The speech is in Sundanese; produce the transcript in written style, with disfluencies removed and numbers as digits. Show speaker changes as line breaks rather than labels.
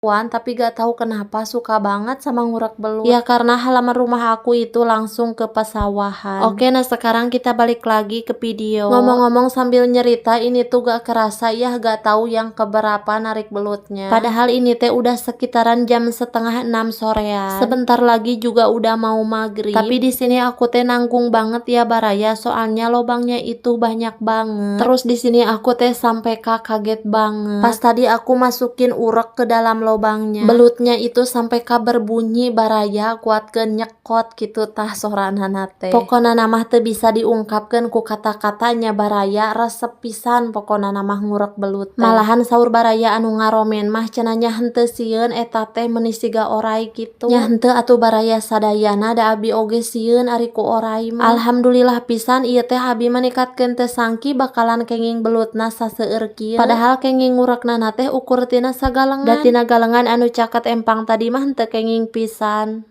Tapi gak tahu kenapa suka banget sama ngurek belut. Ya, karena halaman rumah aku itu langsung ke pesawahan. Oke, nah, sekarang kita balik lagi ke video. Ngomong-ngomong sambil nyerita, ini tuh gak kerasa ya, gak tahu yang keberapa narik belutnya. Padahal ini teh udah sekitaran jam 5.30 sorean. Sebentar lagi juga udah mau maghrib. Tapi di sini aku teh nanggung banget ya, baraya, soalnya lobangnya itu banyak banget. Terus di sini aku teh sampai kaget banget. Pas tadi aku masukin urek ke dalam lobangnya, belutnya itu sampai ka berbunyi, baraya, kuat ke nyekot gitu tah sorana teh. Pokona mah teu bisa diungkapkan ku kata-katanya, baraya, resep pisan pokona mah ngurek belut teh. Malahan saur baraya anu ngaromen mah cenah nya henteu sieun eta teh, meuni siga orai kitu. Nya henteu atuh, baraya sadayana, da abi oge sieun ari ku orai mah. Alhamdulillah pisan ieu teh, abi mah nikatkeun teu sangki bakalan kenging belutna saseueur kieu. Padahal kenging ngurekna teh ukur tina sagalengan. Da tina galengan anu caket empang tadi mah henteu kenging pisan.